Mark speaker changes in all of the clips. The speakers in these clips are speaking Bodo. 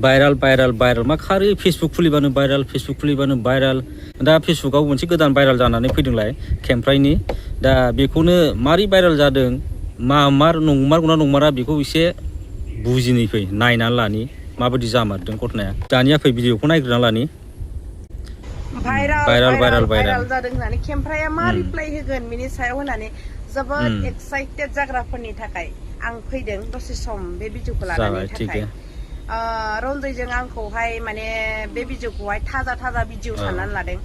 Speaker 1: भाइराल मा खारो फेसबुक खुलिबानो भाइराल दा फेसबुकाव मोनसे गोदान भाइराल जानानै फैदोंलाय केमफ्राइनि दा बेखौनो मारै भाइराल जादों मार नंमारगौना नंमारा बेखौ एसे बुजिनै फै नायनानै लानि माबायदि जामारदों घटनाया दानिया फै भिडिअखौ नायग्रोना लानि भाइराल
Speaker 2: जादों होननानै केमफ्राइया मा रिप्लाइ होगोन बिनि सायाव होनानै जोबोद एक्साइटेड जाग्राफोरनि थाखाय आं फैदों दसे सम बे भिडिअखौ लानानै थाखाय रन्जयजों आंखौहाय माने बे भिडिअखौहाय थाजा भिडिअ साननानै लादों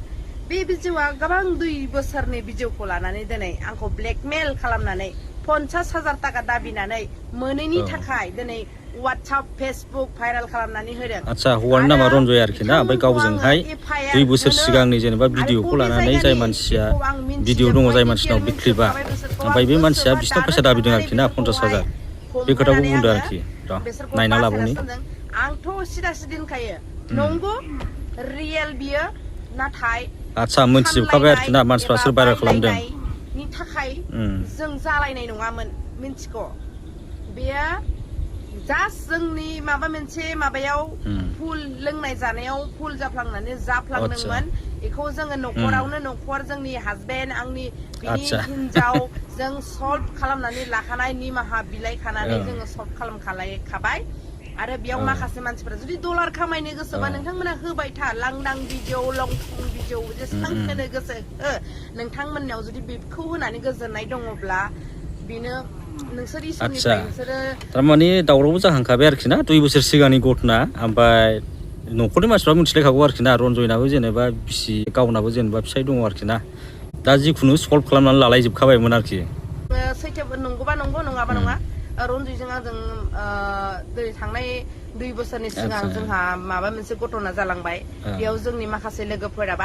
Speaker 2: बे भिडिअआ गोबां 2 बोसोरनि भिडिअखौ लानानै दिनै आंखौ ब्लेकमेल खालामनानै 50,000 टाका दाबिनानै मोनैनि थाखाय दिनै WhatsApp Facebook भाइराल खालामनानै होदों
Speaker 1: आच्छा हौवानि नामा रन्जय आरोखि ना ओमफ्राय गावजोंहाय 2 बोसोर सिगांनि जेनेबा भिडिअखौ लानानै जाय मानसिया भिडिअ दङ जाय मानसिनाव बे क्लिपआ ओमफ्राय बे मानसिया बिसिनाव फैसा दाबिदों आरोखि ना 50,000 बे खोथाखौ बुंदों आरोखि नायना लाबावनि
Speaker 2: आंथ' सिदा सिदि होनखायो नंगौ रियेल बियो नाथाय
Speaker 1: आच्छा मोनथिजोबखाबाय आरोखि ना मानसिफ्रा सोर भाइराल खालामदों
Speaker 2: नि थाखाय जों जालायनाय नङामोन मिन्थिगौ बेयो जास्ट जोंनि माबा मोनसे माबायाव फुल लोंनाय जानायाव फुल जाफ्लांनानै जाफ्लांदोंमोन बेखौ जोङो न'खर जोंनि हासबेन्ड आंनि बिनि हिनजाव जों सल्भ खालामनानै लाखानाय निमाहा बिलाइ खानानै जोङो सल्भ खालामखाबाय आरो बेयाव माखासे मानसिफोरा जुदि डलार खामायनो गोसोबा नोंथांमोना होबाय था लांदां भिडिअ लंथं भिडिअ जेसेबां होनो गोसो नोंथांमोननाव जुदि बेखौ होनानै गोजोननाय दङब्ला बेनो नोंसोर इसोरनिफ्राय नोंसोरो
Speaker 1: थारमाने दावरावबो जाहांखाबाय आरोखि ना 2 बोसोर सिगांनि घटना ओमफ्राय न'खरनि मानसिफ्रा मिथिलायखागौ आरोखि ना रन्जयनाबो जेनेबा बिसि गावनाबो जेनेबा फिसाय दङ आरोखि ना दा जिखुनु सल्भ खालामनानै लालायजोबखाबायमोन आरोखि
Speaker 2: सैथो नंगौबा नंगौ नङाबा नङा रन्जयजों आंजों दिनै थांनाय 2 बोसोरनि सिगां जोंहा माबा मोनसे घटना जालांबाय बेयाव जोंनि माखासे लोगोफोराबो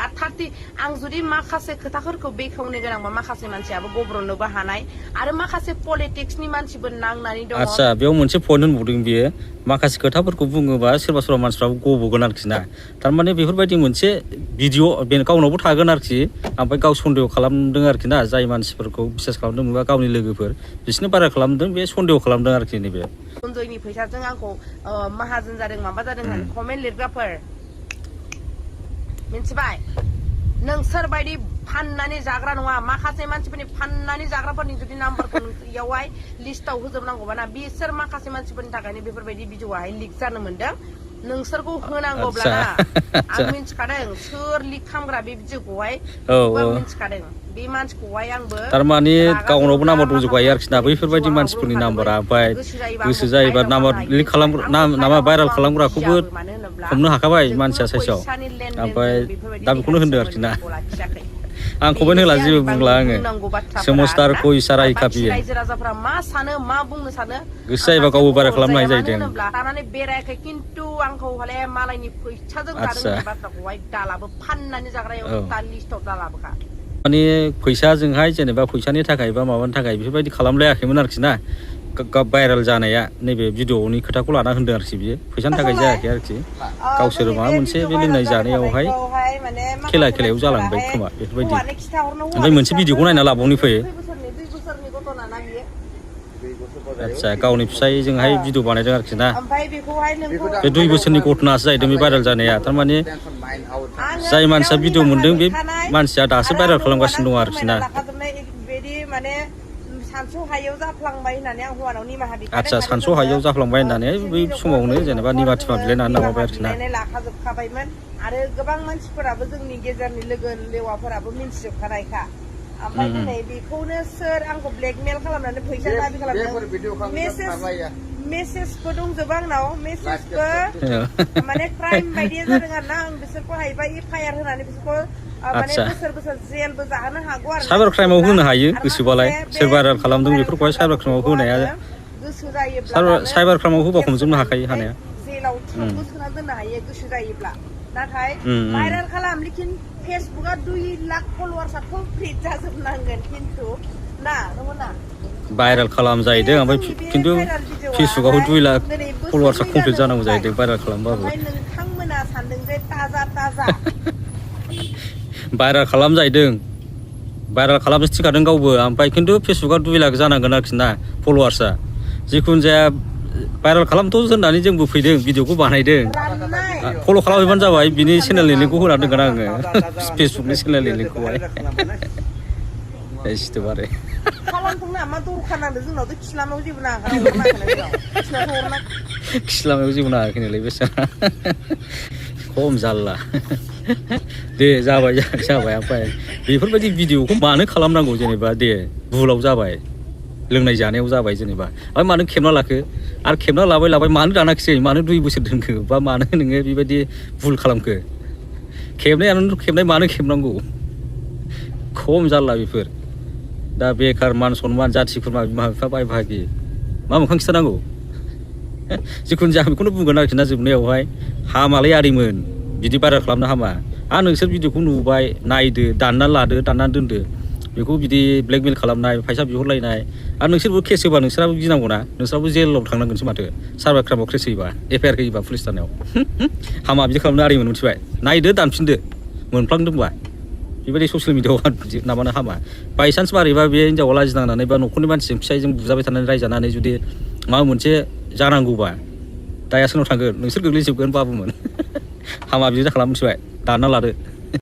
Speaker 2: आं जुदि माखासे खोथाफोरखौ बेखेवनो गोनांबा माखासे मानसियाबो गब्रनोबो हानाय आरो माखासे पलिटिक्सनि मानसिबो नांनानै दङ
Speaker 1: आच्छा बेयाव मोनसे पइन्ट होनबावदों बियो माखासे खोथाफोरखौ बुङोबा सोरबा मानसिफ्राबो गबगोन आरोखि ना थारमाने बेफोरबायदि मोनसे भिडिअ गावनावबो थागोन आरोखि ओमफ्राय गाव सन्देह खालामदों आरोखि ना जाय मानसिफोरखौ बिसास खालामदों बा गावनि लोगोफोर बिसोरनो बारा खालामदों बे सन्देह खालामदों आरोखि नैबे
Speaker 2: रन्जयनि फैसाजों आंखौ माहाजोन जादों माबा जादों होननानै कमेन्ट लिरग्राफोर मिथिबाय नोंसोर बायदि फाननानै जाग्रा नङा माखासे मानसिफोरनि फाननानै जाग्राफोरनि जुदि नाम्बारखौ इयावहाय लिस्टआव होजोबनांगौबा ना बिसोर माखासे मानसिफोरनि थाखायनो बेफोरबायदि भिडिअआहाय लिक जानो मोनदों नोंसोरखौ होनांगौब्ला आं मिथिखादों सोर लिक खालामग्रा बे भिडिअखौहाय मिथिखादों बे मानसिखौहाय आंबो
Speaker 1: थारमाने गावनावबो नाम्बार दंजोबखायो आरोखि ना बैफोरबायदि मानसिफोरनि नाम्बारा ओमफ्राय गोसो जायोबा नाम्बार लिक खालामग्रा नामा भाइराल खालामग्राखौबो हमनो हाखाबाय मानसिया साइसआव ओमफ्राय दा बेखौनो होनदों आरोखि ना आं कमेन्ट होला जेबो बुंला आङो समस्तार को इसारा ही काफी है
Speaker 2: रायजो राजाफोरा मा सानो मा बुंनो सानो
Speaker 1: गोसो जायोबा गावबो भाइराल खालामनो हायो जाहैदों
Speaker 2: लानानै बेरायाखै खिन्थु आंखौ हले मालायनि फैसाजों जादों होननाय बाथ्राखौहाय दालाबो फाननानै जाग्रायाव दा लिस्टआव दालाबोखा
Speaker 1: माने फैसाजोंहाय जेनेबा फैसानि थाखाय बा माबानि थाखाय बेफोरबायदि खालामलायाखैमोन आरोखि ना भाइराल जानाया नैबे भिडिअनि खोथाखौ लाना होनदों आरोखि बियो फैसानि थाखाय जायाखै आरोखि गावसोर माबा मोनसे बे लोंनाय जानायावहाय खेलायाव जालांबाय खोमा बेफोरबायदि ओमफ्राय मोनसे भिडिअखौ नायना लाबावनि फैयो आच्छा गावनि फिसायजोंहाय भिडिअ बानायदों आरोखि ना बे 2 बोसोरनि घटनासो जाहैदों बे भाइराल जानाया थारमाने जाय मानसिया भिडिअ मोनदों बे मानसिया दासो भाइराल खालामगासिनो दं आरोखि ना आच्छा सानस'हायैयाव जाफ्लांबाय होननानै बै समावनो जेनेबा निमा टिमा बिलायनानै माबाबाय आरोखि ना
Speaker 2: लाखाजोबखाबायमोन आरो गोबां मानसिफोराबो जोंनि गेजेरनि लोगो लेवाफोराबो मिन्थिजोबखानायखा ओमफ्राय दिनै बेखौनो सोर आंखौ ब्लेकमेल खालामनानै फैसा दाबि खालामदों मेसेजबो दंजोबो आंनाव मेसेजबो माने क्राइम बायदि जादों आरोना आं बिसोरखौ हायोबा एफआइआर होनानै बिसोरखौ माने बोसोर जेलबो जाहोनो हागौ आरो
Speaker 1: साइबार क्राइमाव होनो हायो गोसोबालाय सोर भाइराल खालामदों बेफोरखौहाय साइबार क्राइमाव होनाया
Speaker 2: गोसो जायोब्ला
Speaker 1: साइबार क्राइमाव होबा हमजोबनो हाखायो हानाया
Speaker 2: जेलाव थुंबो सोना दोननो हायो गोसो जायोब्ला नाथाय भाइराल खालाम लेकिन फेसबुकआ 2 लाख फलोवार्सआ कमप्लिट जाजोबनांगोन खिन्थु ना नंगौना
Speaker 1: भाइराल खालाम जाहैदों ओमफ्राय खिन्थु फेसबुकआव 2 लाख फलोवार्सआ कमप्लिट जानांगौ जाहैदों भाइराल खालामबाबो
Speaker 2: नोंथांमोना सानदों जे ताजा
Speaker 1: भाइराल खालाम जाहैदों भाइरेल खालामनो थिखादों गावबो ओमफ्राय खिन्थु फेसबुकआव 2 लाख जानांगोन आरोखि ना फलोवार्सआ जिखुनु जाया भाइरेल खालामथ' होननानै जोंबो फैदों भिडिअखौ बानायदों फल' खालामहैबानो जाबाय बिनि चेनेलनि लिंकखौ होना दोनगोन आङो फेसबुकनि चेनेलनि लिंकखौहाय सिथोब आरो खिलामायाव जेबो नाङाखै नोंलाय बेसारा खम जारला दे जाबाय ओमफ्राय बेफोरबायदि भिडिअखौ मानो खालामनांगौ जेनेबा दे भुलाव जाबाय लोंनाय जानायाव जाबाय जेनेबा ओमफ्राय मानो खेबना लाखो आरो खेबना लाबाय मानो दानाखिसै मानो 2 बोसोर दोनखो बा मानो नोङो बेबायदि भुल खालामखो खेबनाय मानो खेबनांगौ खम जारला बेफोर दा बेखार मान सनमान जाथि खुरमा बिमा बिफा बाय बाहागि मा मोखां खिथानांगौ जिखुनु जाया बेखौनो बुंगोन आरोखि ना जोबनायावहाय हामालाय आरिमोन बिदि भाइरेल खालामनो हामा नोंसोर भिडिअखौ नुबाय नायदो दाननानै दोनदो बेखौ बिदि ब्लेकमेल खालामनाय फैसा बिहरलायनाय आरो नोंसोरबो केस होबा नोंसोराबो गिनांगौना नोंसोराबो जेलाव थांनांगोनसो माथो साइबार क्राइमाव केस होयोबा FIR होयोबा पुलिस थानायाव हामा बिदि खालामनो आरिमोन मिथिबाय नायदो दानफिनदो मोनफ्लांदोंबा बेबायदि ससियेल मिडियाआव माबानो हामा बायसान्स मारैबा बे हिन्जावा लाजिनांनानै बा न'खरनि मानसिजों फिसायजों बुजाबाय थानानै रायजानानै जुदि माबा मोनसे जानांगौबा दाया सोरनाव थांगोन नोंसोर गोग्लैजोबगोन बाबुमोन हामा बिदि खालाम मिथिबाय दानना लादो